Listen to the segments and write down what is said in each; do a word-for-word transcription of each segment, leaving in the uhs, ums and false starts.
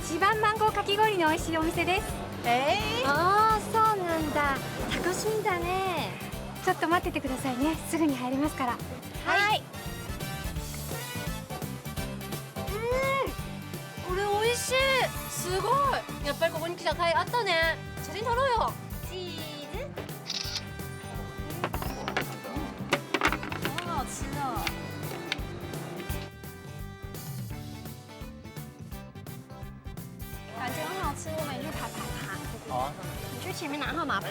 一番マンゴーかき氷の美味しいお店です。えー、ああ、そうなんだ。楽しみだね。ちょっと待っててくださいね。すぐに入りますから。はい。これ美味しい。すごい。やっぱりここに来た甲斐あったね。写真撮ろうよ。チーズ。好好吃哦。感觉很好吃，我们也去排排看。好啊。你去前面拿号码牌。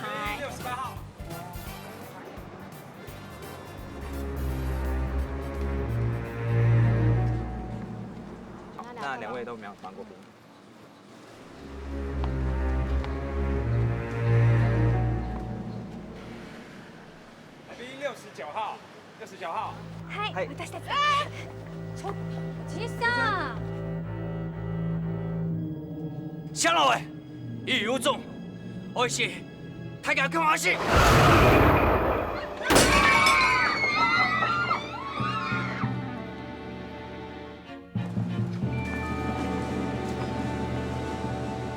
那两位都没有芒果冰。B六十九号，六十九号。はい、はい。私たちだ。ちょっと、じいさん。小老爷，一有种，我是大家看我是。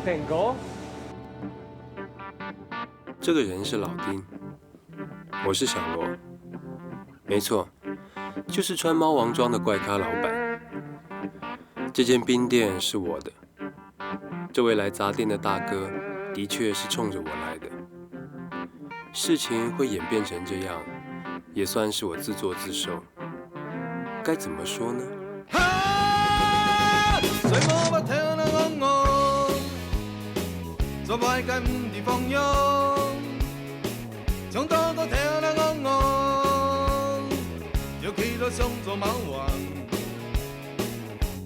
等哥。这个人是老丁，我是小罗。没错，就是穿猫王装的怪咖老板。这间冰店是我的，这位来砸店的大哥的确是冲着我来的。事情会演变成这样，也算是我自作自受。该怎么说呢？哈！睡目目頭那戇戇，做歹个毋知方向，想到到頭那戇戇，就企到想做貓王。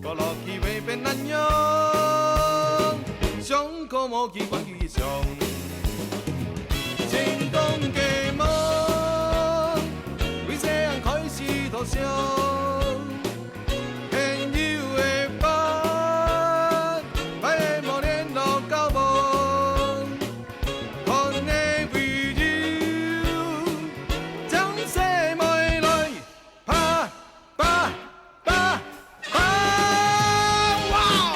過落去會變恁樣，想過無去管佢想。成功个夢，為細漢開始度想，現有个伴，歹个無聯絡交往，看个為由，將細妹來。 啪啪啪啪！哇哦！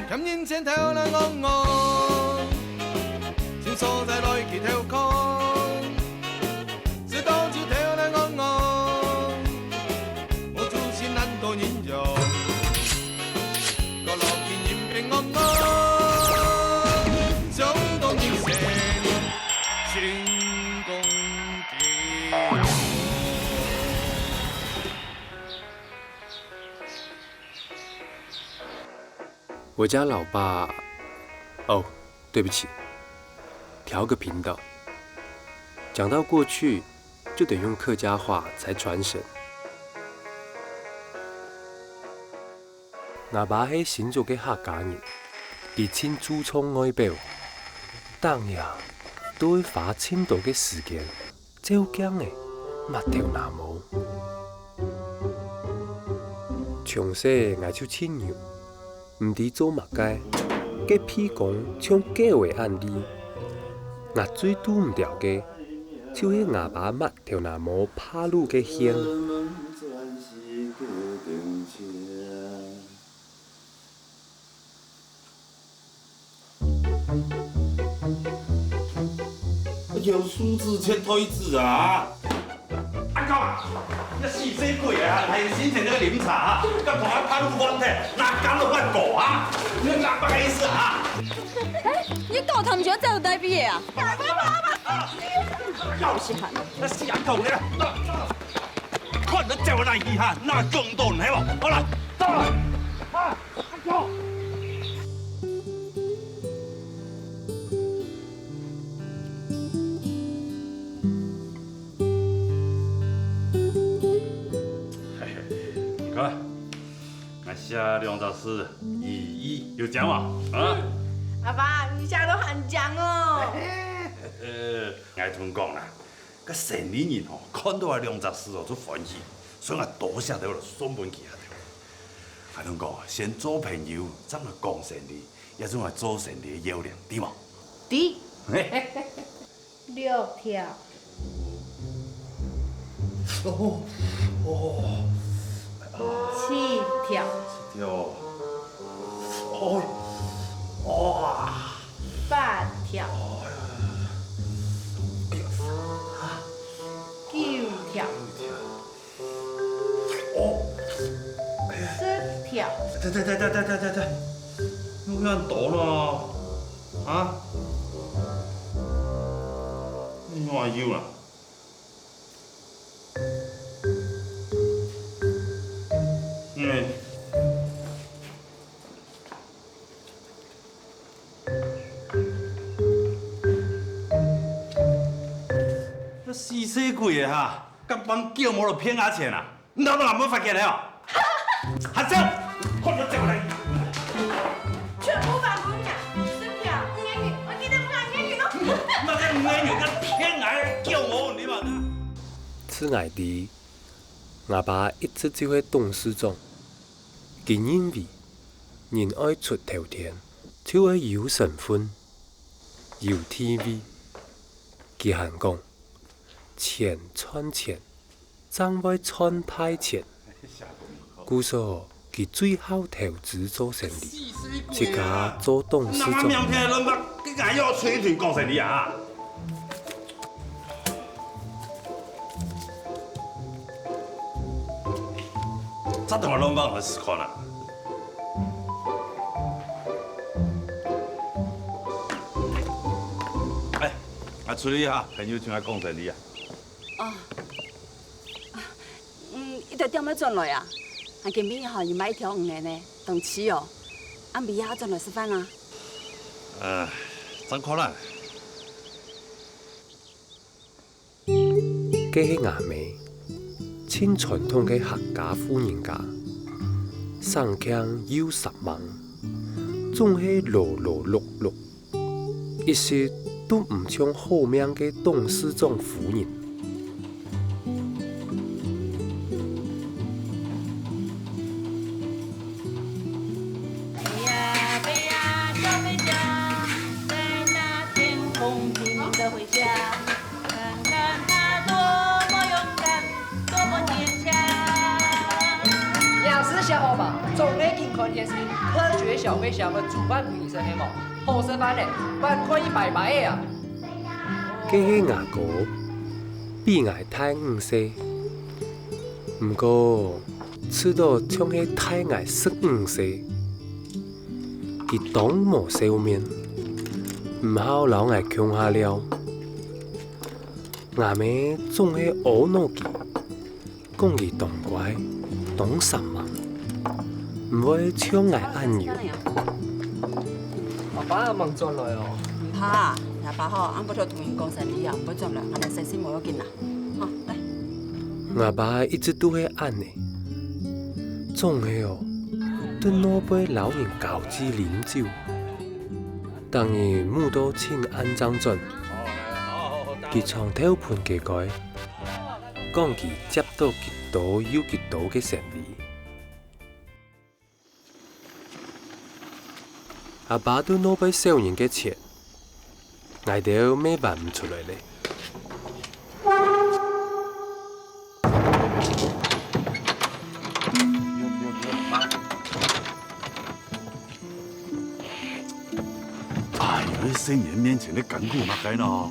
欠人錢頭來戇戇，尋所在來去偷看。 食到酒頭來戇戇，無出息難度人用。過落去人變戇戇，想當人生成功个。我家老爸，哦，对不起，调个频道。讲到过去， 就得用客家话才传神。吾爸係新竹个客家人，佢盡注重外表，逐日都會花盡多个時間照鏡仔、抹頭那毛。從細𠊎就盡癢，毋知做麼个，該鼻公像狗仔恁利。𠊎最堵毋著个，就係吾爸抹 頭那毛怕路个香。有素質切推子啊！阿公啊，那死死鬼啊，還有心情那个啉茶啊，敢同阿怕路翻的，哪敢都怪狗啊？你哪个意思啊？哎，你狗他们觉得在有呆逼啊？要死，那死阿狗呢？ 看你走來去哈，那中毒係無？好啦，走啦！啊，哎喲！嘿嘿，你看，𠊎寫兩隻字，意義有靚無？啊？阿爸，你寫到還靚哦！呃，𠊎同你講啦， 該生理人吼，看到這兩隻字哦，就歡喜，所以𠊎多寫兜來送分佢兜。𠊎同你講，先做朋友，正來講生理，這就係做生理个要領，知無？知。六條。哦，哦，七條。七條。哦，哇。八條。哎呀，哎呀，九條。九條。 哦，哎呀，十條。對對對对对对对对，有恁多呢？啊？你哪有啦？嗯。 這死細鬼仔哈，敢幫狗毛仔騙𠊎錢啊？你老板敢發現了哦？還走，快點走過來！全部還分你啊！十條，五個銀，我記得分你五個銀哦。那個五個銀，該騙𠊎狗毛，你嘛？自𠊎知，吾爸一直就係董事長，佢認為人愛出頭天，就愛有身份。 有地位。佢還講，錢賺錢，正會賺大錢。故所佢最好投資做生理，自家做董事長。那麼明天的輪班，跟俺要出去講生理啊？ 這等亂放个時刻啦。哎，啊，出去哈，朋友請來講生理啊。哦，嗯，一直點樣轉來啊？啊，今晡日吼，你買一條魚呢，當貴哦。啊，暗晡夜轉來食飯啊？呃，正看啦。 該係吾姆，盡傳統个客家婦人家，省儉又煞猛，總係勞勞碌碌，一息都毋像好命个董事長夫人。 飛呀飛呀小飛象，在那天空中的回响，看看它多么勇敢，多么坚强。你也係小伙伴，總係緊看電視，科學小飛象个主辦人係無？好食飯呢，還可以拜拜个啊！該係吾哥，比𠊎大五歲，毋過， 試著像係大𠊎十五歲。佢當無笑面，毋好摎𠊎共下尞。吾姆總係阿𧩣佢，講佢當乖，當煞猛，毋會像𠊎恁樣。阿爸也吂轉來哦。毋怕啊，若爸吼，暗晡頭同人講生理啊，毋會轉來，𠊎等先食無要緊啦。 好，來。吾爸一直都係恁呢，總係哦，對外背摎人交際啉酒，逐日舞到盡暗正轉。佢長透盆該該，講佢接到幾多又幾多个生理。 阿爸對外背收人个錢，𠊎兜乜還毋出來咧。哎喲，這細人面前个艱苦麼个呢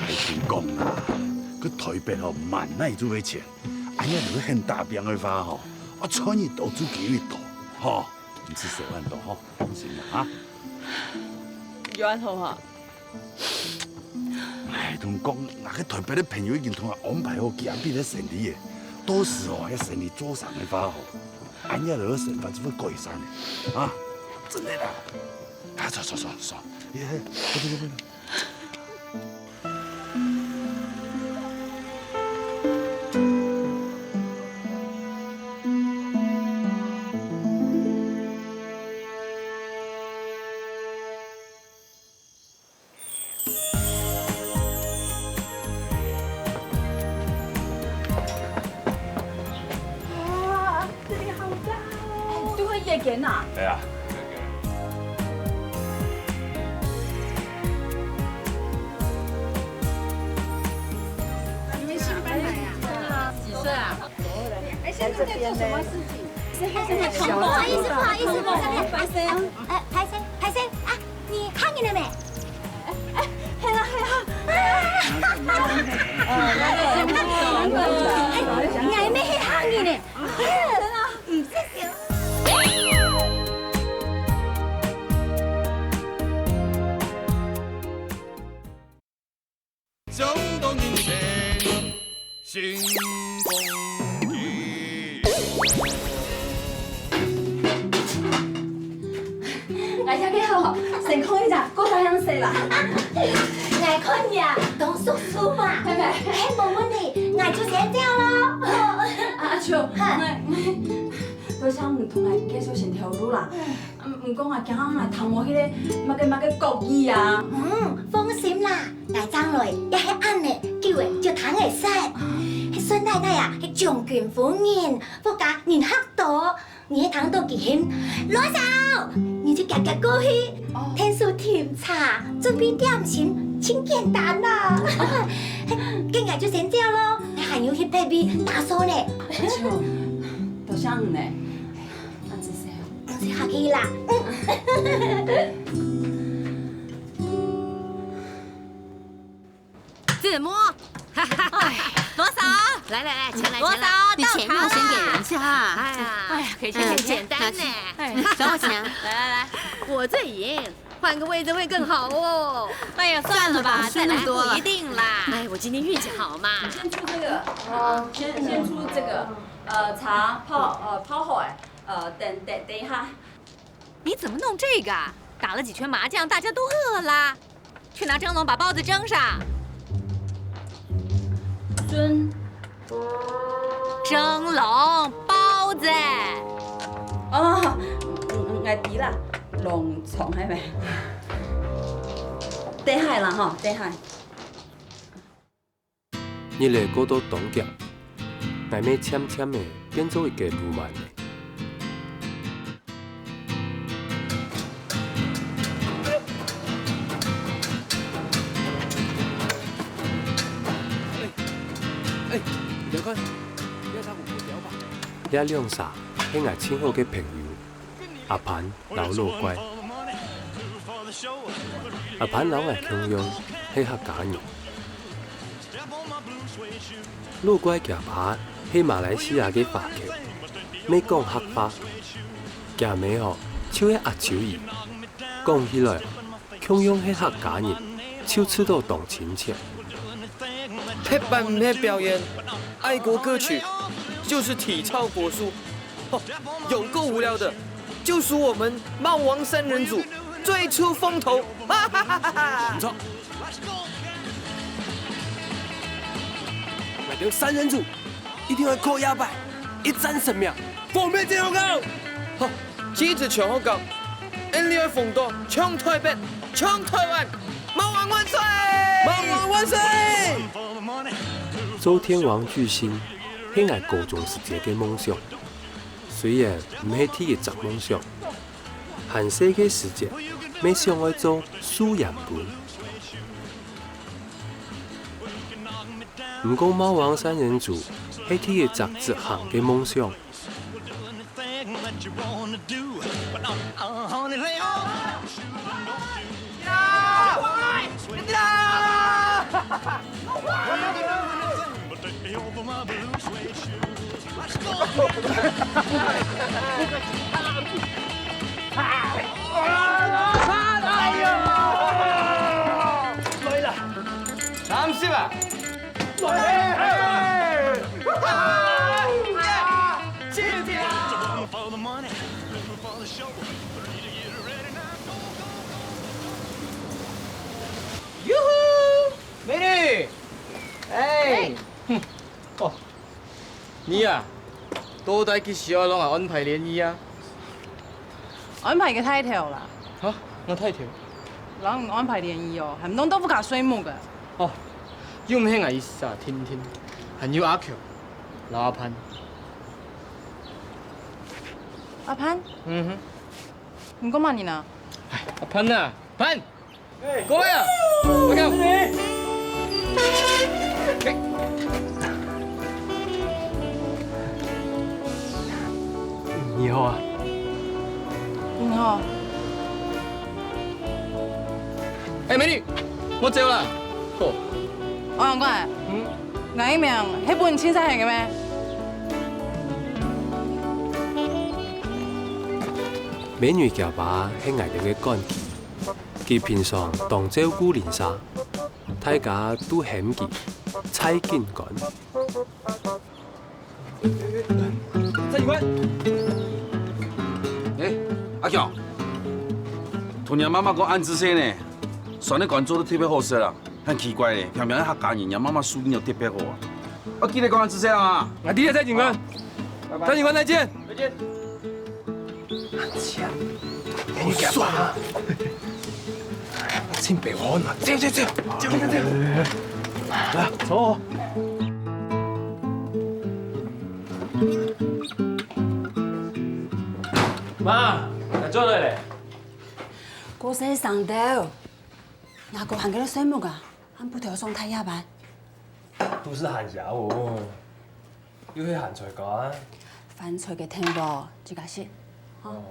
？𠊎同你講啊，該臺北吼，滿哪就係錢。 恁樣就係肯打拚个話吼，啊，賺一多就給一多，吼，毋使愁恁多吼，放心啦，哈。有恁好哈？哎，同你講，𠊎个臺北个朋友已經同𠊎安排好幾下筆个生理个，到時候該生理做成个話吼，恁樣个生活就會改善个，啊，真个啦。啊，走走走走，哎，哎，哎，不不不不。 哇，這裡好大天哪！哎呀，你们新搬来呀？几岁啊？哎，现在在做什么事情？不好意思，不好意思，不好意思，哎，拍谁？拍谁啊？你看见了没？哎，哎，系啦，系啦。哎，你还没黑行业呢。哎，真的，嗯，谢谢。 哎，大家好，先看一下，過來樣式啦。𠊎看你啊，當熟手嘛。係，係。係，無問題，𠊎就先走咯。啊，阿秋，嗨。𠊎，𠊎，多謝你同𠊎介紹新頭路啦。嗯。 嗯，毋過𠊎驚𠊎聽無該个麼个麼个國語啊。嗯，放心啦，𠊎正來也係恁呢，久仔就聽會識。該孫太太啊，係將軍夫人，屋下人客多，你係聽到佢喊「羅嫂」，你就遽遽過去，哦。𢯭手添茶，準備點心，盡簡單啦。該𠊎就先走咯，𠊎還有去別位打掃呢。哎喲，多謝你呢。 恁仔細哦。毋使客氣啦。子墨，哈哈，哎，羅嫂，來來來，前來，羅嫂，前來。你錢要先給人家啊。哎呀，哎呀，可以先給，嗯，簡單呢。哎，找我錢啊。來來來，我最贏，換個位置會更好哦。哎呀，算了吧，算了吧，再來不一定啦。哎，我今天運氣好嘛。你先出這個，哦，先，先出這個，呃，茶泡，呃，泡好哎。 呃，等，等，等一下。你怎麼弄這個啊？打了幾圈麻將，大家都餓啦。去拿蒸籠把包子蒸上。蒸。蒸籠，包子。哦，嗯，嗯，𠊎知啦，籠床係無？等下啦吼，等下。 日仔過到當遽，𠊎乜漸漸仔變做一個鱸鰻了。哎，哎，你看，這兩儕係𠊎盡好个朋友，阿潘 摎老怪。阿潘摎𠊎共樣係客家人。老怪厥爸係馬來西亞个華僑，乜講客話。厥姆吼，就係阿秋姨。講起來，共樣係客家人，就試著當親切。 別班毋係表演，愛國歌曲就是體操國術。哦，有夠無聊的，就屬我們貓王三人組最出風頭。哈哈哈哈哈！毋著，𠊎兜三人組一定愛過夜擺，一戰成名，奉命進行高。好， 旗子搶好高，𫣆俚愛紅到搶台北、搶台灣，貓王萬歲！貓王萬歲！做天王巨星係𠊎高中時節个夢想，雖然毋係第一隻夢想，還細个時節乜想愛做收銀員。毋過貓王三人組係第一隻執行个夢想。 喲呼！美女！哎！哼，哦，你啊，到底幾時愛摎𠊎安排聯誼啊？安排个大頭啦。哈？𠊎大頭？摎你安排聯誼哦，還毋當到屋下睡目个。哦，又毋係𠊎一儕定定，還有阿強、老阿潘。阿潘？嗯哼。你講麼人啊？哎，阿潘啊，潘，過來啊！阿強。你好啊。你好。哎，美女，莫走啦！吼。歐陽冠，嗯？𠊎个名係分你盡識个咩？ 美女厥爸係𠊎兜个管區，佢平常當照顧鄰舍，大家都喊佢蔡警官。蔡警官！哎，阿強，同若媽媽講恁仔細呢，酸菜乾做得特別好食啊，很奇怪呢，偏偏客家人，若媽媽手藝又特別好啊。啊，記得講恁仔細啊。𠊎知了，蔡警官。拜拜。蔡警官，再見。再見。 錢，好爽啊！真白好拿，走走走，走走走，來坐。媽，𠊎轉來咧。過細聲兜，若哥還在該睡目啊，還不頭上太夜班。都係閒話哦。 又係鹹菜乾。飯菜个添無，自家食。哦。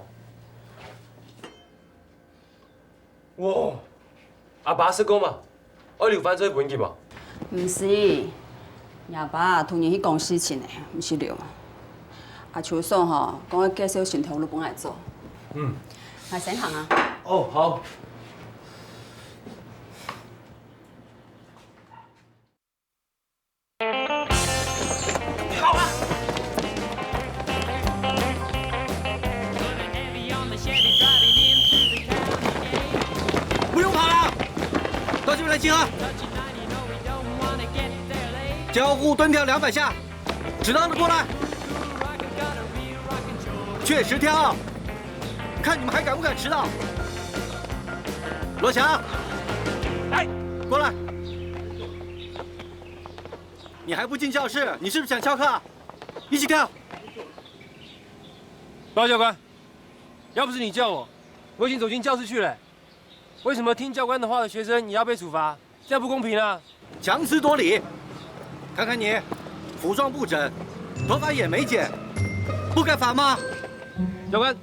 哇，阿爸食過嘛？愛留飯菜分佢嘛？毋使，若爸同人去講事情呢，毋使留。阿秋嫂吼，講愛介紹新頭路分𠊎做。嗯。𠊎先行啊。哦，好。 不用跑了，到這邊來集合。交互蹲跳兩百下，遲到的過來。確實跳，看你們還敢不敢遲到。羅翔，來，過來。 你還不進教室？你是不是想翹課啊？一起跳！報告教官，要不是你叫我，我已經走進教室去了。為什麼聽教官的話的學生也要被處罰？這樣不公平啊！強詞奪理！看看你，服裝不整，頭髮也沒剪，不該罰嗎？教官，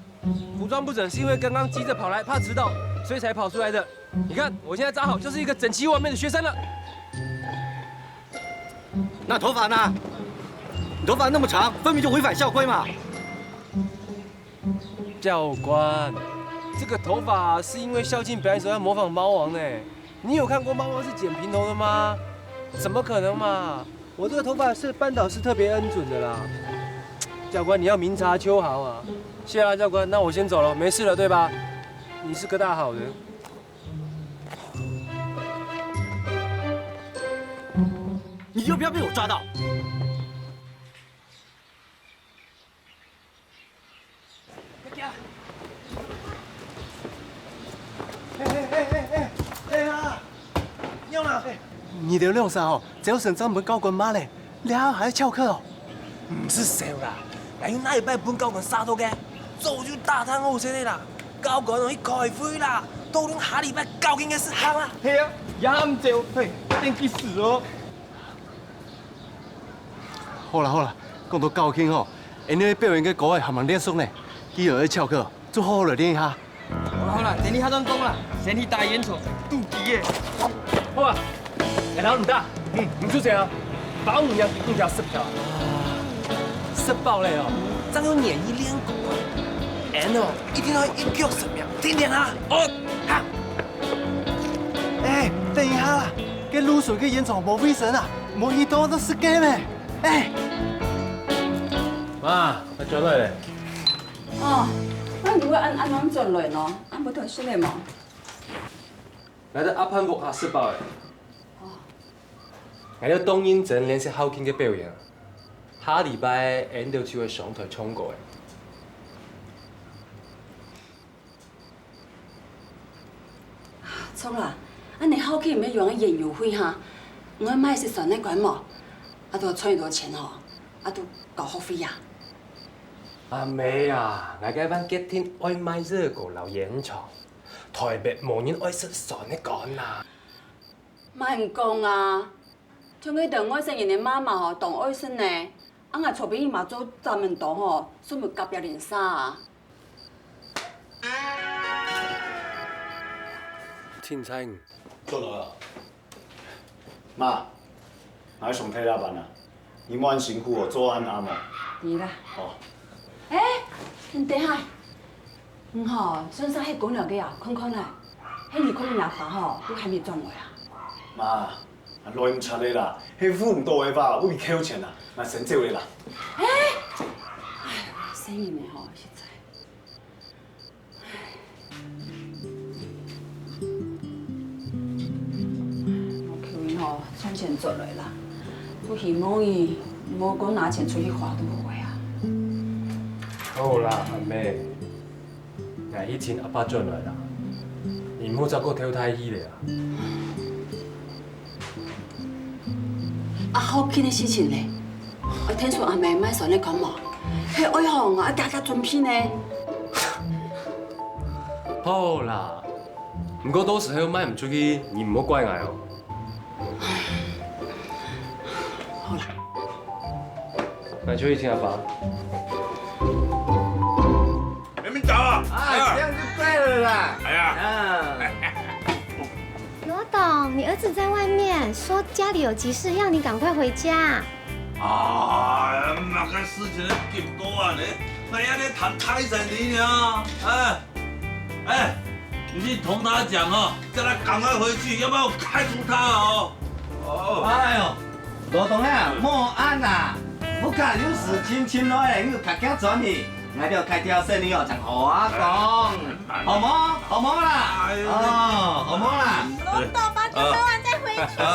服裝不整是因為剛剛急著跑來，怕遲到，所以才跑出來的。你看，我現在紮好，就是一個整齊完美的學生了。那頭髮呢？你頭髮那麼長，分明就違反校規嘛！教官，這個頭髮是因為校慶表演時候要模仿貓王欸。你有看過貓王是剪平頭的嗎？怎麼可能嘛！ 我這個頭髮是班導師特別恩准的啦。教官，你要明察秋毫啊。謝啦，教官，那我先走了，沒事了，對吧？你是個大好人。你就不要被我抓到。 哎哎哎哎哎哎呀！仰啊？你兜兩儕哦，朝晨正分教官罵咧，這下還愛翹課哦？毋使愁啦，𠊎有哪一擺分教官嚇到个？早就打探好勢个啦，教官哦去開會啦，討論下禮拜校慶个事項啦。係啊，也毋早，嘿，一定去死哦！ 好啦好啦，講到校慶吼，𠊎兜表演个歌仔還吂練熟呢，既然愛翹課，就好好來練一下。好啦好啦，等你下轉講啦，先去打圓場，堵機个。好啊，𠊎摎你打。嗯，你出錢啊？包你兩支公車十票啊。食飽了哦，正有願意練歌啊。𠊎哦，一定愛一舉十名，定定啊！哦，好。哎，等一下啦，該路脣个圓場無衛生啊！ 無去到就食雞咩？哎！媽，𠊎轉來咧。哦，仰你會恁恁暗轉來呢？暗晡頭食了無？𠊎在阿潘屋下食飽咧。哦。𠊎兜當認真練習校慶个表演，下禮拜𠊎兜就會上台唱歌咧。 著啦，恁仔校慶毋係用个園遊會哈，你愛買食酸菜乾無？啊，都賺幾多錢吼？啊，都交學費啊？阿姆啊，𠊎个人決定愛賣熱狗摎煙腸，台北無人愛食酸个乾啊。慢講啊，像該兜外省人个媽媽吼，當愛食呢。啊，𠊎昨晡日嘛做炸燜刀吼，送分隔壁鄰舍啊。 清採。做到了。媽，𠊎上忒下班啊，你莫恁辛苦哦，做恁暗哦。知啦。哦。欸，你等下，你吼，順續去公園該啊，看看啊，係你看你阿爸吼，都還沒轉來啊？媽， 啊，來毋掣个啦，係赴毋著个話，會扣錢啊，𠊎先走个啦。欸，哎呀，細人仔吼，實在。無求你吼，賺錢轉來啦，都希望你莫過拿錢出去花都好个啊。好啦，阿姆。 𠊎去尋阿爸轉來啦，你毋好再過敨大氣了啊！啊，好緊个事情呢，愛𢯭手阿姆賣酸个乾無？係愛吼，𠊎愛遽遽準備呢。好啦，毋過到時候賣毋出去，你毋好怪𠊎哦。 好啦。那就一定要發。明明早啊！啊，啊，這樣就對了啦。哎呀，啊。羅董，你兒子在外面說家裡有急事，要你趕快回家。啊，麼个事情恁緊到啊？你，那要你談太神你啊？哎。 哎，你去同他講哦，叫他趕快回去，要不然我開除他哦。哦。哎喲，羅董啊，莫恁啊，屋下有事情尋來，你就較遽轉去，𠊎兜開條生理哦，正好啊講，好無？好無啦？哎喲。哦，好無啦？羅董，把酒喝完再回去啊。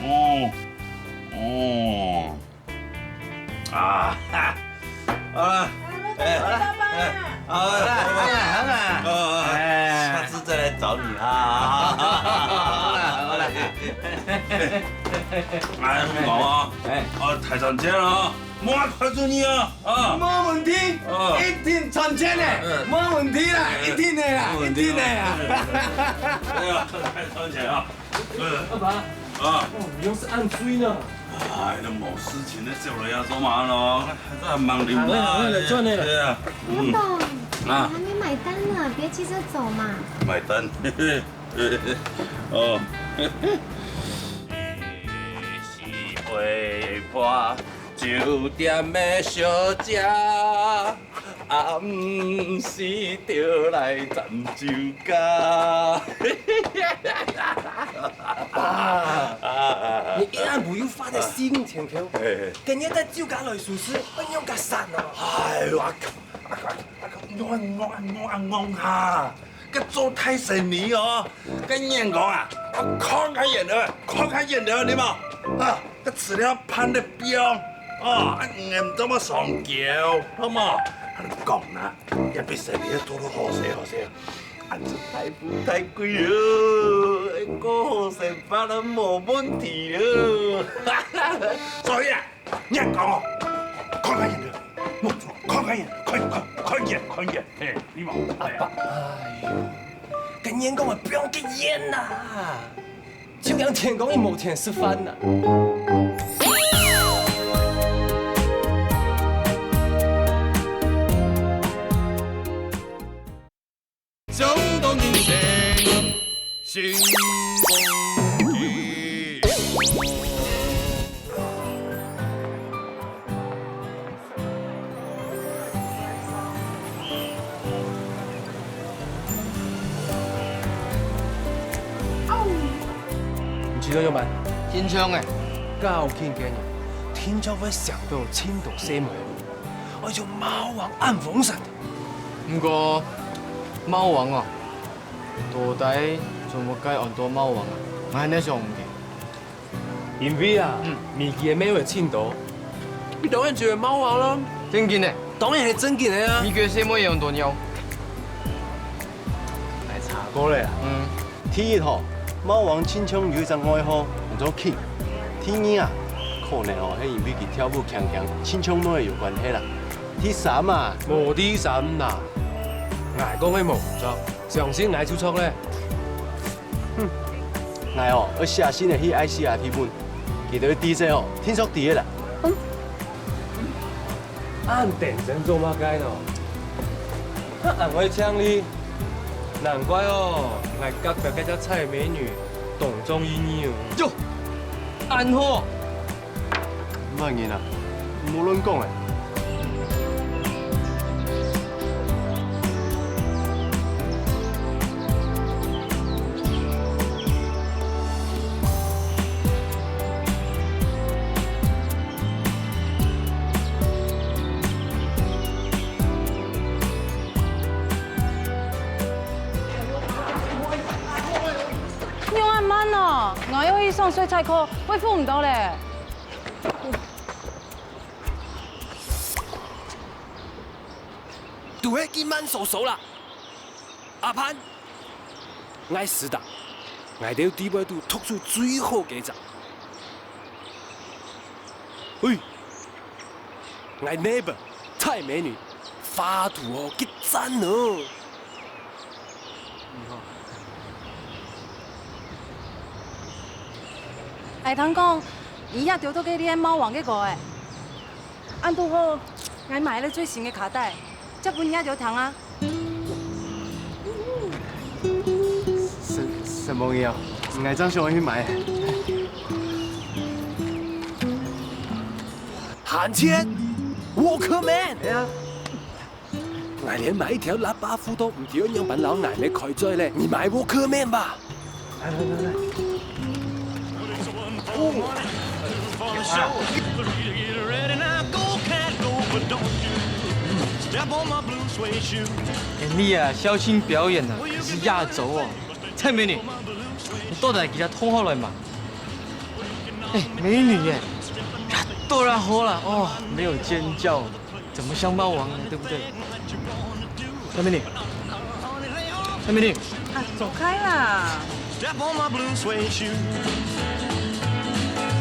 哦，哦。 啊，哈，好了，哎，哎，好了，好了，好了，哦，哎，下次再來找你啊。好了，好了。哎，我講啊，哎，哦，太賺錢了啊，莫開除你啊，啊，無問題，哦，一定賺錢的，嗯，無問題啦，哎，一定的啦，無問題，一定的啦。哎呀，太賺錢啊。 阿爸，啊，哦，你又是恁醉呢？哎，那無事情的，小人要做嘛咯，還是很忙的嘛。好了，好了，轉來了。對啊，羅董，啊，你還沒買單呢，別急著走嘛。買單，嘿嘿，哦。是會破酒店的小姐。 暗時就來斬酒家。啊，你一暗無有發个四五千箍，嘿嘿，今日到酒家來收拾，愛仰結煞哦？哎喲，啊，啊，啊，啊，戇戇戇戇戇哈！該做大生理哦，該眼光啊，啊，看較遠了，看較遠了，你無？啊， 該除了盼得放，哦，啊，你毋做麼上繳，好無？啊，你講啊，也比生理多多好勢好勢。啊，這大富大貴哦，過好生活都無問題哦。所以啊，你講哦，看較遠了，莫做，看較遠，看，看，看遠，看遠，嘿，你無？哎呀，哎喲，跟你講啊，不用給煙啦。 就像天公也無錢食飯呢。中國人民新公寓。 你知道仰般？緊張欸。較慶个人，定著會想到盡多細妹，愛像貓王恁風神。毋過，貓王哦，到底做麼个安到貓王啊？𠊎還係想毋明。 因為啊，嗯。美國个貓仔盡多，佢當然就係貓王囉。正經个？當然係正經个啊。美國个細妹也有恁多貓。𠊎查過了啊。嗯。第一吼，貓王盡常有一隻外號，安到King。第二啊，可能哦，係因為佢跳舞強強，親像妹有關係啦。第三啊，無第三啦，𠊎講个無毋著，相信𠊎就著咧。哼，𠊎哦，愛寫信仔去I C R T問，佢兜知識哦，定著知个啦。恁天真做麼个呢？恁會像你，難怪哦，𠊎隔壁該隻蔡美女當中意你哦。喲，恁好！ 麼人啊？毋好亂講欸！你仰恁慢哦？𠊎愛去上水採購，會赴毋著咧。 都係佢慢疏疏啦。阿潘，𠊎知得，𠊎兜知會都讀出最好个隻。喂，𠊎neighbor蔡美女，畫圖哦，極讚哦！ 𠊎聽講，你也兜著該貓王个歌欸。恁堵好，𠊎買了最新个卡帶，借分你也兜聽啊。什，什麼呀？𠊎正想去買。還錢？Walkman！哎呀， 𠊎連買一條喇叭褲都毋知愛仰般摎𠊎姆開嘴咧，你買Walkman吧！來來來來。哎，你啊，小心表演啊，這是亞洲哦。蔡美女，你到底幾下通好來嘛？哎，美女耶，呀，多啦好啦，哦，沒有尖叫。 怎麼像貓王呢？對不對？蔡美女，蔡美女，啊，走開啦！Step on my blue suede shoe.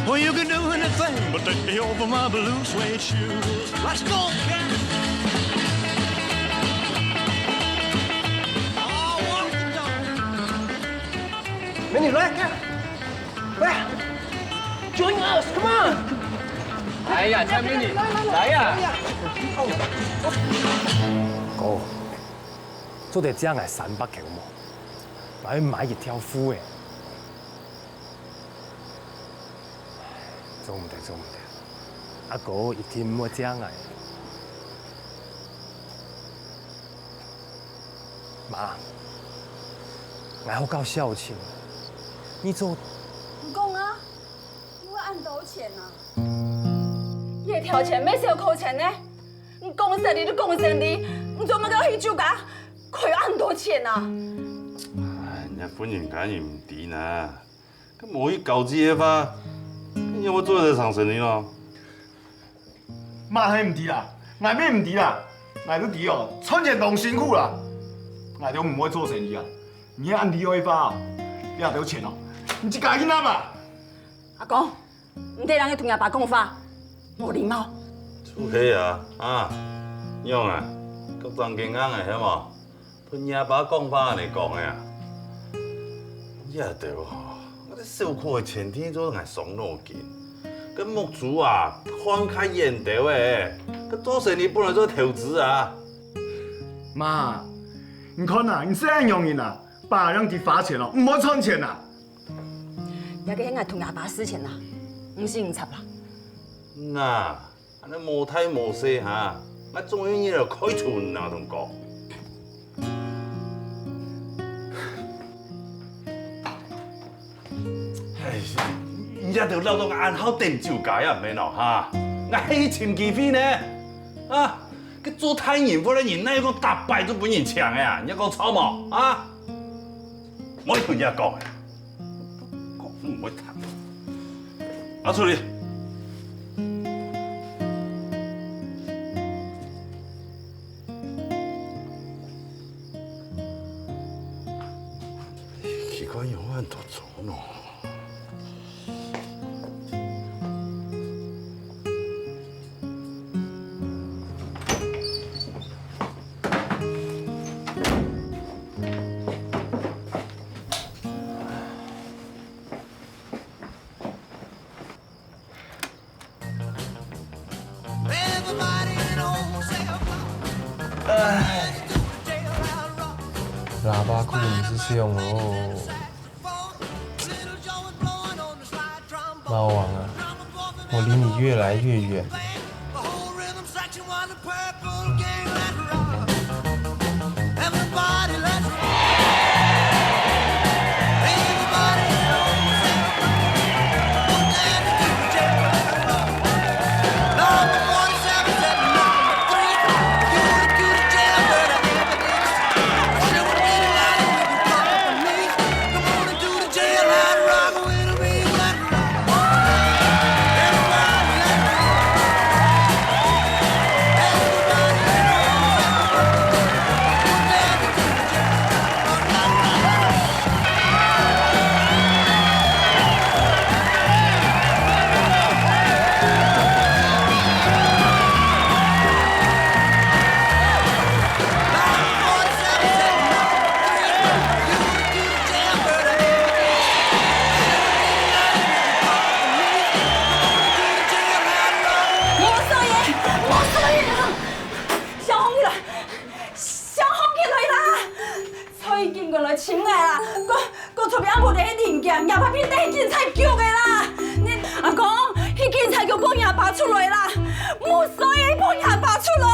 Well, you can do anything but take me over my blue suede shoes. Let's go, cat. Oh, what the dog? 美女，來，看。 喂，join us, come on！哎呀，蔡美女，來呀！哥，做得借𠊎三百箍無？𠊎愛買一條褲仔。做毋得，做毋得，阿哥一定毋會借𠊎。 媽，𠊎好搞笑情，你做……你講啊，你會恁多錢啊？這條錢毋係小可錢呢，你講生理就講生理，你做麼个愛去酒家開恁多錢啊？哎，人家婦人家人毋知呢，該無去交際个話，該仰會做得成生理咯？ 媽係毋知啦，𠊎乜毋知啦，𠊎都知哦，賺錢當辛苦啦，𠊎都毋會做生理啊。你恁厲害个話哦，這兜錢哦，你自家去拿吧。阿公，你這人愛同若爸講話，無禮貌。就係啊，啊，仰啊，腳掌堅硬个係無？ 同若爸講話恁樣講个啊？這兜吼，𠊎兜小可个錢定做𠊎傷腦筋。該目珠啊，看較遠兜仔，該做生理本來就投資啊。媽，你看啊，你細人樣人啊，爸正知花錢哦，毋會賺錢啊。這个係𠊎同阿爸事情啊，毋使你插啦。嗯啊， 恁樣無大無細哈，𠊎總有日來開除你啊，同你講。唉，你這兜老到恁好等酒家也毋係喏哈，𠊎係尋機會呢。啊，該做大人物个人，哪有講逐擺都分人請个啊？你講著無？啊？莫同人家講个。 講毋會聽。拿出來。奇怪，仰恁多錢呢？像哦。猫王啊，我離你越來越遠。莫少爺，莫少爺啊！消防員來，消防員來啦！ 蔡警官來尋𠊎啦，講，講昨晡暗晡个零件，若爸分警察救个啦。你阿公，去警察局放若爸出來啦，無所以放若爸出來。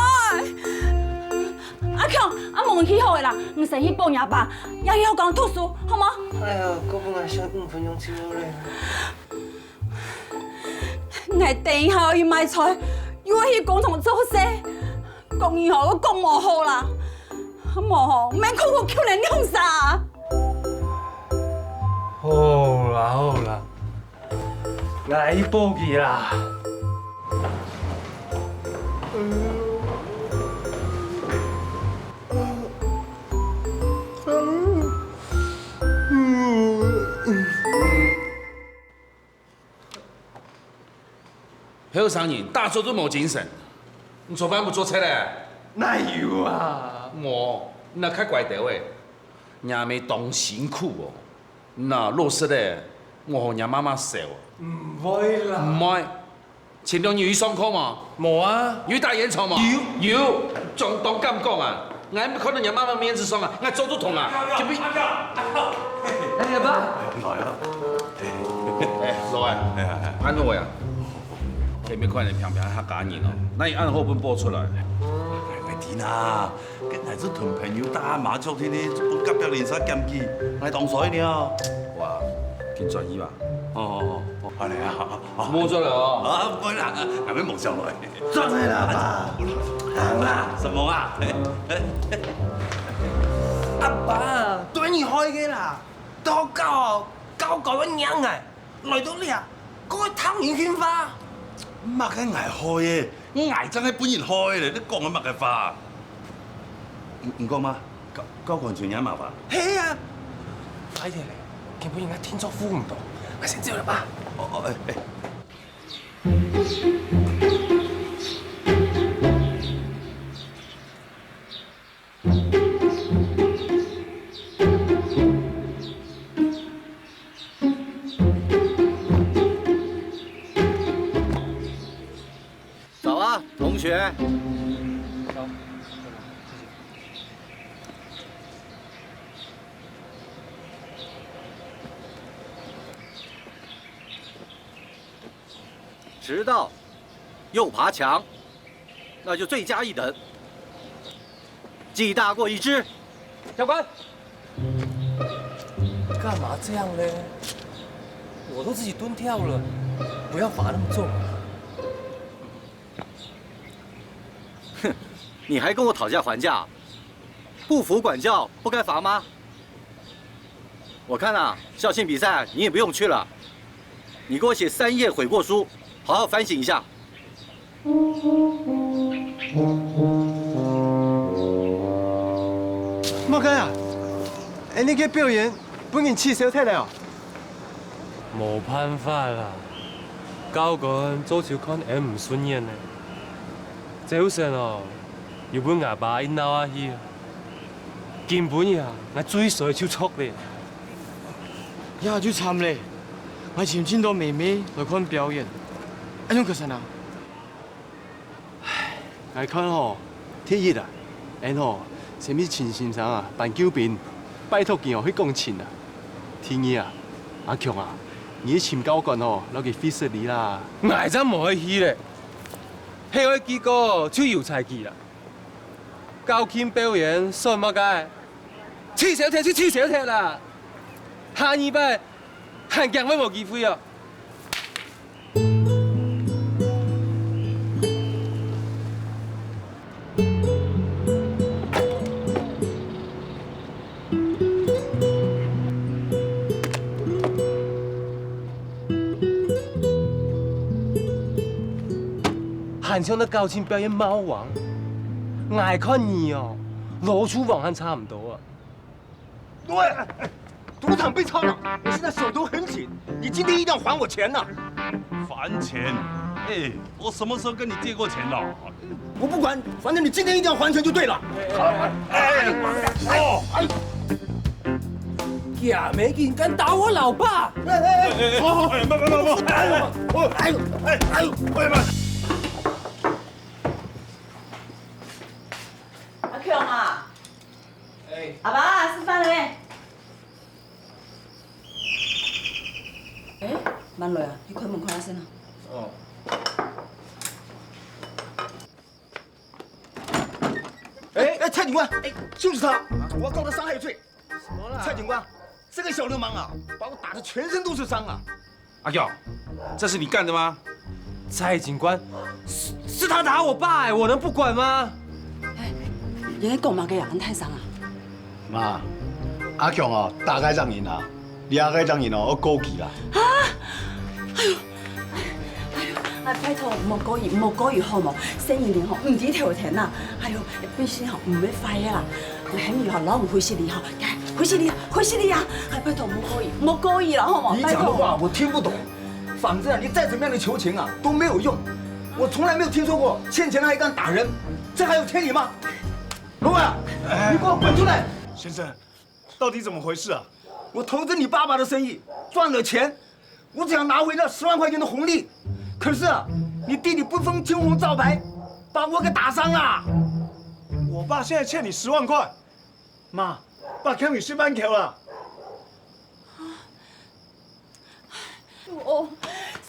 阿強，阿無去好个啦，你先去放若爸，也要講讀書，好無？哎呀，哥本來想五分鐘就好了。𠊎等一下愛去買菜，又愛去工廠做事。 講你吼，講無好啦，無吼，免苦苦求人兩儕。好啦好啦，𠊎去報警啦。後生人，打早都無精神，你昨晡暗晡做賊咧？哪有啊？無，你哪較乖兜仔。若姆當辛苦哦，你哪老實咧，莫學若媽媽愁。毋會啦。毋會。前兩日有去上課無？無啊。有去打圓場無？有。有，相當敢講啊！ 𠊎毋看到若媽媽面子上啊，𠊎做都痛啊！阿強，阿強，阿強！哎，阿爸！來啊！哎，老二，哎哎哎，恁好啊！前面看你平平客家人哦，哪有恁好分報出來？𠊎知啦，該𠊎係同朋友打麻雀天天分隔壁鄰舍檢舉，𠊎當衰了。哇，緊轉去吧。哦哦哦，恁樣啊！ 莫做了哦。啊，毋會啦，𠊎乜無想來。轉來啦，爸。行啦。什麼啊？阿爸，對你害个啦！到教哦，教教到仰仔，來到這，還會聽人訓話。麼个𠊎害个？𠊎正係分人害咧！你講个麼个話？你你講嘛？教教官尋若媽媽？係啊！快點咧，今晡日𠊎定著赴毋著，𠊎先走了吧。哦哦，哎哎。 早啊，同學。早。遲到又爬牆，那就罪加一等，記大過一支。教官，幹嘛這樣呢？我都自己蹲跳了，不要罰那麼重啊。哼，你還跟我討價還價？不服管教不該罰嗎？我看啊，校慶比賽你也不用去了，你給我寫三頁悔過書，好好反省一下。 麼个啊？恁樣个表演分人取消忒了哦？無辦法啦，教官早就看𠊎毋順眼咧。朝晨哦，又分吾爸一鬧下去。今晡日啊，𠊎最衰就著咧。這就慘咧！𠊎尋盡多妹妹來看表演，恁樣可算啊？ 𠊎看吼，第一啊，𠊎吼，先去請先生啊辦救兵。拜託佢哦，去講親啊。第二啊，阿強啊，你尋教官哦，摎佢會失禮啦。𠊎正無愛去咧，係愛結果就由在佢啦。校慶表演算麼个？取消忒就取消忒啦，下二擺還驚會無機會哦。 還像該校慶表演貓王，𠊎看你哦，老鼠王還差毋多啊！喂，賭場被騷擾，我現在手頭很緊，你今天一定要還我錢呐！還錢？哎，我什麼時候跟你借過錢了？我不管，反正你今天一定要還錢就對了。哎，哦，哎，假没劲，敢打我老爸！哎哎哎，好好，哎，慢慢慢慢，哎呦，哎呦，哎呦，哎呦，哎呦，慢慢。阿強啊！哎，阿爸，食飯了没？哎，慢來啊，你開門看下先啊。哦。 哎哎，蔡警官，哎，就是他，我要告他傷害罪。什么啦？蔡警官，这个小流氓啊，把我打得全身都是伤啊！阿勇，这是你干的吗？蔡警官，是是他打我爸哎，我能不管吗？哎，你在讲嘛个呀，恁大声啊？妈，阿强哦，打該張人啊， 這个張人哦，愛告佢啦。啊！哎呦，哎呦，哎，拜託，莫告佢，莫告佢好無？細人仔吼，毋知頭疼啊。哎呦，本身吼，毋會壞个啦。𠊎喊你吼，摎𠊎回去哩吼，回去哩，回去哩啊！哎，拜託，莫告佢，莫告佢啦，好無？你講个話我聽不懂，反正啊，你再怎麼樣的求情啊，都沒有用。我從來沒有聽說過欠錢的還敢打人，這還有天理嗎？羅文啊，你給我滾出來！先生， 到底怎麼回事啊？我投資你爸爸的生意，賺了錢，我只想拿回那十萬塊錢的紅利。可是啊，你弟弟不分青紅皂白，把我給打傷了。我爸現在欠你十萬塊，媽，爸欠你十萬塊了。 哦，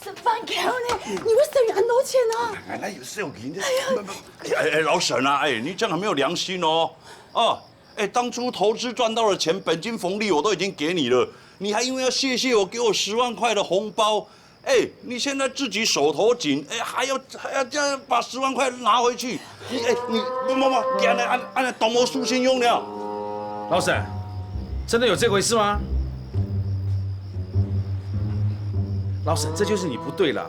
十萬塊呢？你會省恁多錢啊？哎，哪有少錢的？哎呀，哎，哎，老沈啊，哎，你這樣很沒有良心哦。哦，哎，當初投資賺到的錢，本金紅利我都已經給你了，你還因為要謝謝我，給我十萬塊的紅包，哎，你現在自己手頭緊，哎，還要還要這樣把十萬塊拿回去，你哎，你不不不，你恁樣恁恁樣當無輸信用了。老沈，真的有這回事嗎？老沈，這就是你不對了。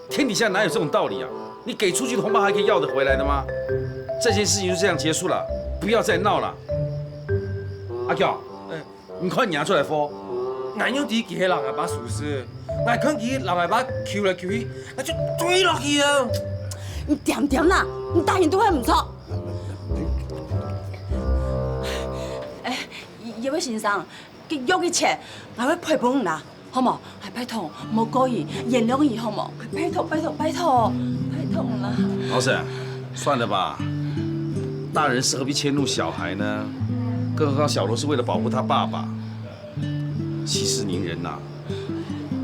天底下哪有這種道理啊？你給出去的紅包還可以要得回來的嗎？這件事情就這樣結束了，不要再鬧了。阿強，哎， 你看你阿出來貨，𠊎仰知佢係摎𠊎爸收數，𠊎看佢摎𠊎爸求來求去，𠊎就追落去啊！你恬恬啦，你打人都會毋著。哎，這位先生，佢約个錢，𠊎會賠分你啦，好無？ 哎，拜託，莫告佢，原諒佢好無？哎，拜託，拜託，拜託，拜託啦！老沈，算了吧，大人是何必遷怒小孩呢？更何況小羅是為了保護他爸爸，息事寧人吶。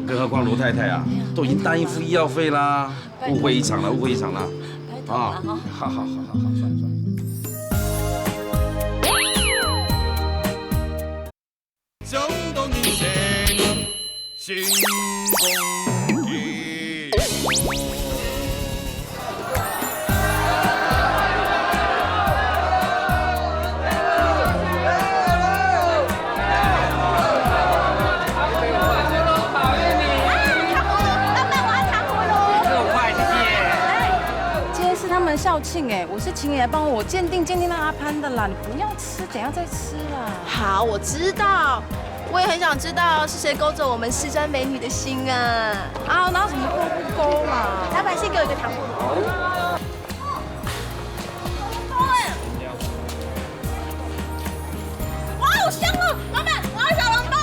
更何況羅太太啊，都已經答應付醫藥費啦，誤會一場了，誤會一場了。拜託啦，啊，哈。好好好好好，算了算了。今天是他們校慶哎，我是請你來幫我鑑定鑑定那阿潘的啦，你不要吃，等一下再吃啦。好，我知道，我也很想知道是誰勾走我們西山美女的心啊。啊，哪有什麼勾不勾啦？老闆，先給我一個糖葫蘆。哇，好香哦！老闆，我要小籠包。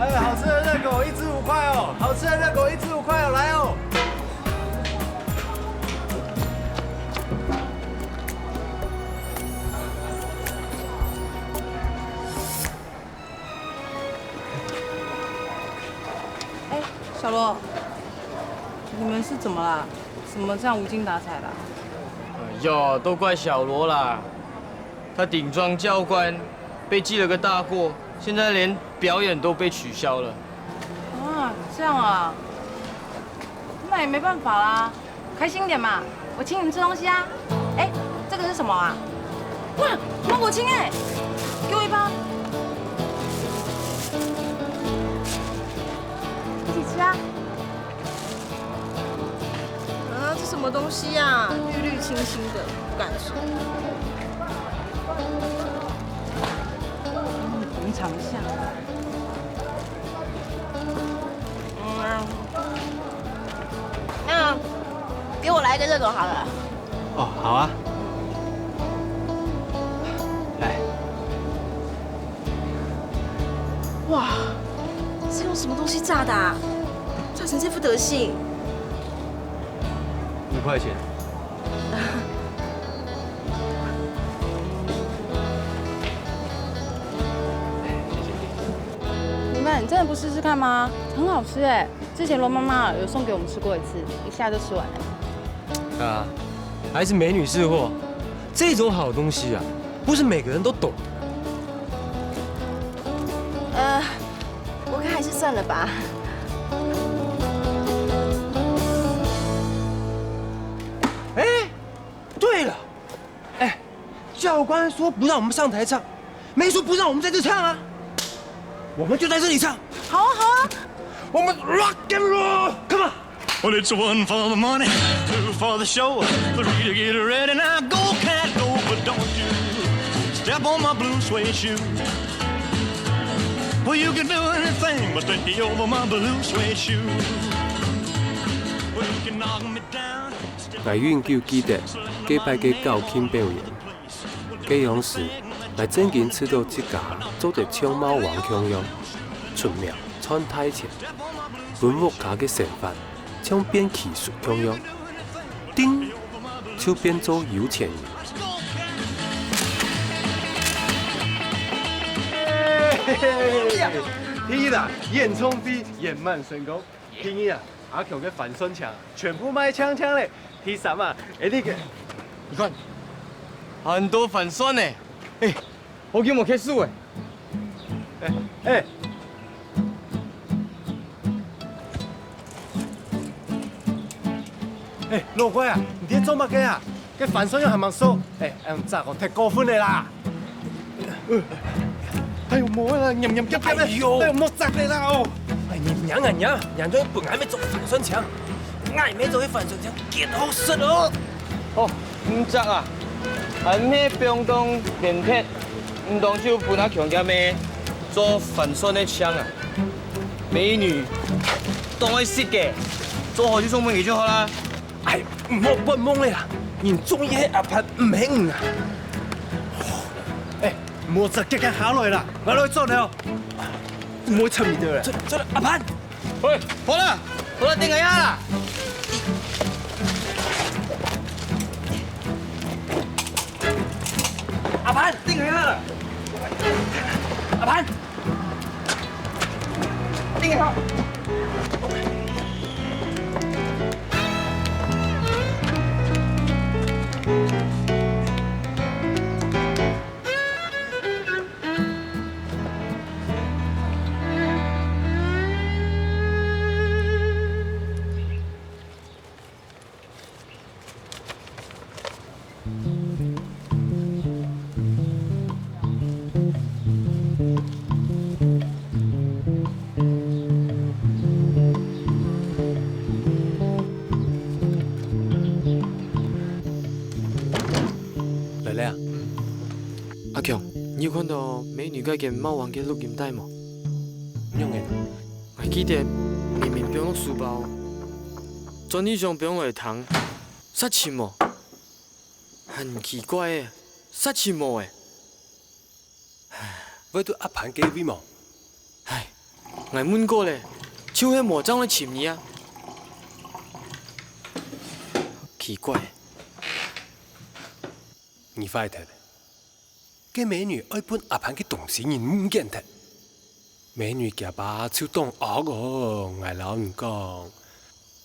哎，好吃的熱狗一隻五塊哦，好吃的熱狗一隻五塊哦，來哦。小罗，你们是怎么啦？怎么这样无精打采啦？哎呀，都怪小罗啦！他顶撞教官，被记了个大过，现在连表演都被取消了。啊，这样啊，那也没办法啦，开心点嘛，我请你们吃东西啊。哎，这个是什么啊？哇，芒果青哎，给我一包，一起吃啊。 啊，这什么东西啊？绿绿青青的，不敢吃。尝一下。嗯，那给我来一个这种好了。哦，好啊。来。哇，是用什么东西炸的啊？炸成这副德行。 五块钱。你们真的不试试看吗？很好吃哎！之前罗妈妈有送给我们吃过一次，一下就吃完了。啊，还是美女识货，这种好东西啊，不是每个人都懂。呃，我看还是算了吧。哎，对了，哎，教官说不让我们上台唱，没说不让我们在这唱啊。我们就在这里唱。好啊，好啊。我们 rock and roll，come on。 Well, it's one for the money, two for the show, three to get ready. Now go, cat, go, but don't you step on my blue suede shoe. Well, you can do anything, but stay over my blue suede shoe. Well, you can knock me down, step 𠊎永久記得該擺个校慶表演。 該央時，𠊎正經試著自家做得像貓王共樣，出名賺大錢，分屋下个生活像變奇術共樣，叮，就變做有錢人。第一啦，演唱會圓滿成功。第二啊，阿強个帆船槳全部賣淨淨咧。第三啊，𠊎這个，你看，很多帆船呢。哎， 好久無結束欸。哎，哎。哎，老怪啊，你在做麼个啊？該帆船又還吂收。哎，恁樣炸過忒過分了啦！哎喲，無啦，黏黏夾夾个。哎喲，哎喲，莫炸了啦哦！哎，你娘啊娘，娘就分𠊎乜做帆船槳，𠊎乜做个帆船槳，幾好食哦！哦，毋炸啊，還係放當電忒。 毋當就分阿強厥姆做帆船个槳啊！美女當愛食个，做好就送分佢就好啦。哎，毋好發夢了啦！人中意係阿潘，毋係你啊！哎，莫再遽遽下來啦，𠊎來做了。毋好插你兜啦。做，做了，阿潘！ 喂，好啦，好啦，等一下啦。阿潘，等一下啦。阿潘，等一下。 來了啊。阿強，你有看到美女該間貓王个錄音帶無？仰仔？𠊎記得明明放落書包，轉去想放落廳，煞尋無。很奇怪欸，煞尋無欸。 會在阿潘該位無？唉，𠊎問過了，就係無正來尋你啊。奇怪。你壞忒了。該美女愛分阿潘个東西人毋見忒。美女厥爸就當惡哦，𠊎摎你講，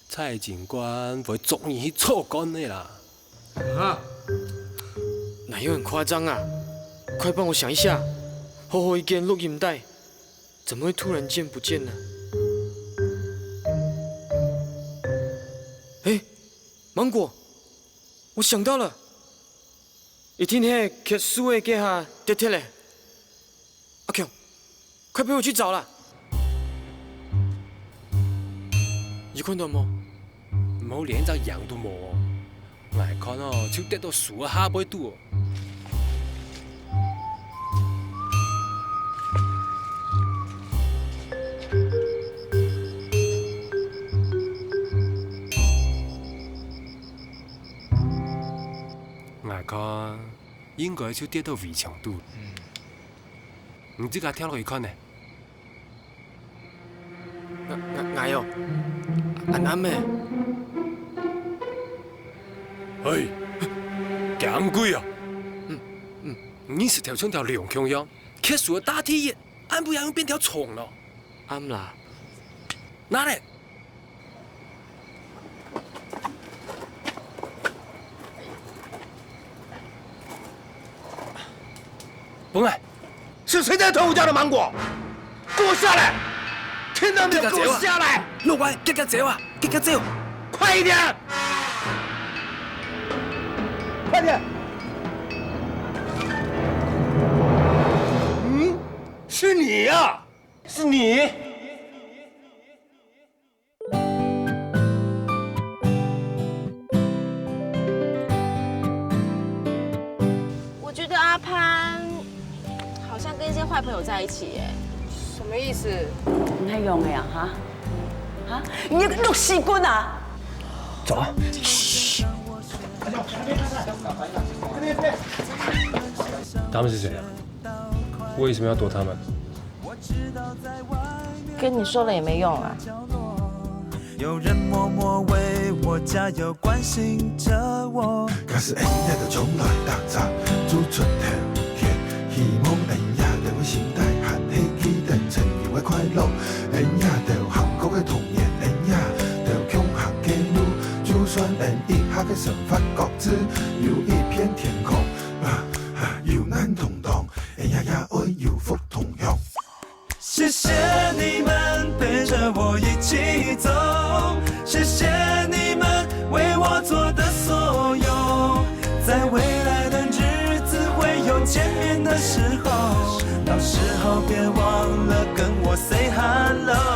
蔡警官會捉你去坐監个啦。啊？哪有很誇張啊？快幫我想一下，厚厚一卷錄影帶，怎麼會突然間不見呢？誒，芒果，我想到了，一定係缺書个該下跌忒咧。 阿強，快陪我去找啦！有看到無？無連隻影都無哦。𠊎看哦，就跌到樹个下背肚哦。𠊎看，應該就跌到圍牆肚。 你自家跳落去看呢。𠊎、𠊎、𠊎哦，恁暗咩？嘿，驚鬼啊！嗯、嗯。你石頭像條龍共樣，徛樹个大地，暗晡夜又變條蟲咯。暗啦。哪咧？ 分𠊎！是誰在偷我家的芒果？給我下來！聽到沒有？給我下來！老闆，遽遽走啊！遽遽走！快一點！快點！嗯，是你呀！是你！ 我觉得阿潘好像跟一些坏朋友在一起耶。什么意思？你还用个呀，哈？哈？你个六西棍啊！走啊！他们是谁啊？为什么要躲他们？跟你说了也没用啊。有人默默为我加油，关心着我。假使恩也就从来打岔，做出头天，希望恩也就会心态还系记得曾经个快乐，恩也就幸福个童年，恩也就共行个路，就算恩一下个生活各自有一片天空，啊啊，有难同当，恩也也爱有福同享。 谢谢你们陪着我一起走，谢谢你们为我做的所有，在未来的日子会有见面的时候，到时候别忘了跟我 say hello。